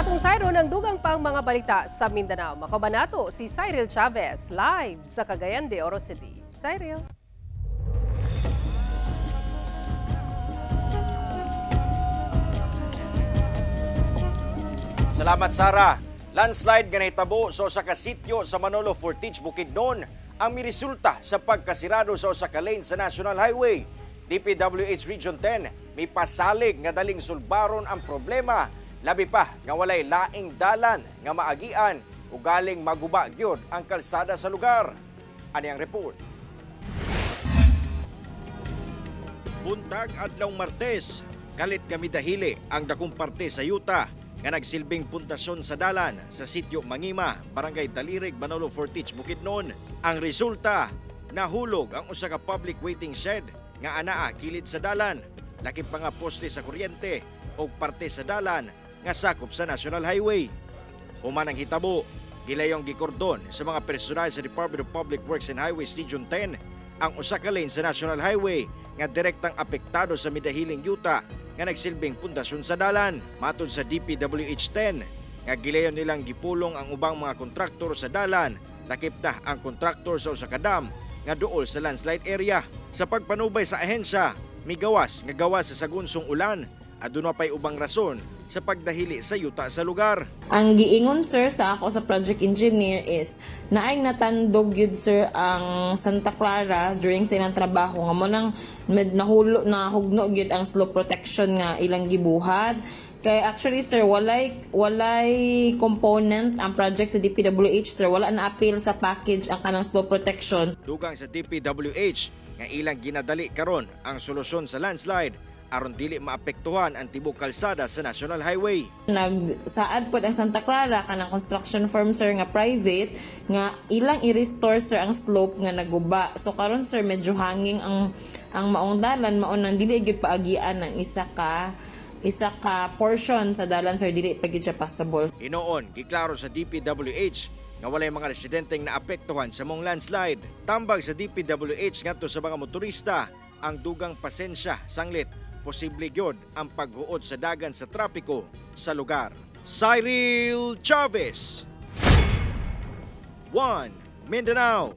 Atong sayron ang dugang pang mga balita sa Mindanao. Makauban nato si Cyril Chavez live sa Cagayan de Oro City. Cyril. Salamat, Sara. Landslide nga nahitabo sa usa ka sitio sa Manolo Fortich, Bukidnon ang miresulta sa pagkasirado sa usa ka lane sa National Highway. DPWH Region 10 may pasalig nga daling sulbaron ang problema, labi pa nga walay laing dalan nga maagian ug galing maguba gyud ang kalsada sa lugar. Ani ang report. Buntag adlaw Martes, kalit nga midahili ang dakong parte sa yuta nga nagsilbing puntasyon sa dalan sa sitio Mangima, Barangay Dalirig, Manolo Fortich, Bukidnon. Ang resulta, nahulog ang usa ka public waiting shed nga anaa kilid sa dalan, lakip pa nga poste sa kuryente o parte sa dalan nga sakop sa National Highway. Human ang hitabo, gilayong gikordon sa mga personal sa Department of Public Works and Highways Region 10 ang usa ka lane sa National Highway nga direktang apektado sa midahiling yuta nga nagsilbing pundasyon sa dalan. Matod sa DPWH 10, nga gilayon nilang gipulong ang ubang mga kontraktor sa dalan, lakip na ang kontraktor sa usa ka dam nga duol sa landslide area. Sa pagpanubay sa ahensya, migawas nga gawas sa sagunsong ulan, aduna pay ubang rason sa pagdahili sa yuta sa lugar. Ang giingon, sir, sa ako sa project engineer is naay natandog yun, sir, ang Santa Clara during sa ilang trabaho nga mo nang nahulo nahugno gyud ang slope protection nga ilang gibuhat. Kay actually, sir, walay component ang project sa DPWH, sir, wala na appeal sa package ang kanang slope protection. Dugang sa DPWH nga ilang ginadali karon ang solusyon sa landslide aron dili maapektuhan ang tibok kalsada sa National Highway. Nagsaad pod ang Santa Clara kanang construction firm, sir, nga private nga ilang i-restore, sir, ang slope nga naguba. So karon, sir, medyo hanging ang maong dalan, mao nang dili gyud paagian ang isa ka portion sa dalan, sir, dili pa gyud siya passable. Hinoon, giklaro sa DPWH nga walay mga residenteng naapektuhan sa mong landslide. Tambag sa DPWH ngadto sa mga motorista ang dugang pasensya sanglit posible gyud ang paghuot sa dagan sa trapiko sa lugar. Cyril Chavez, 1 Mindanao.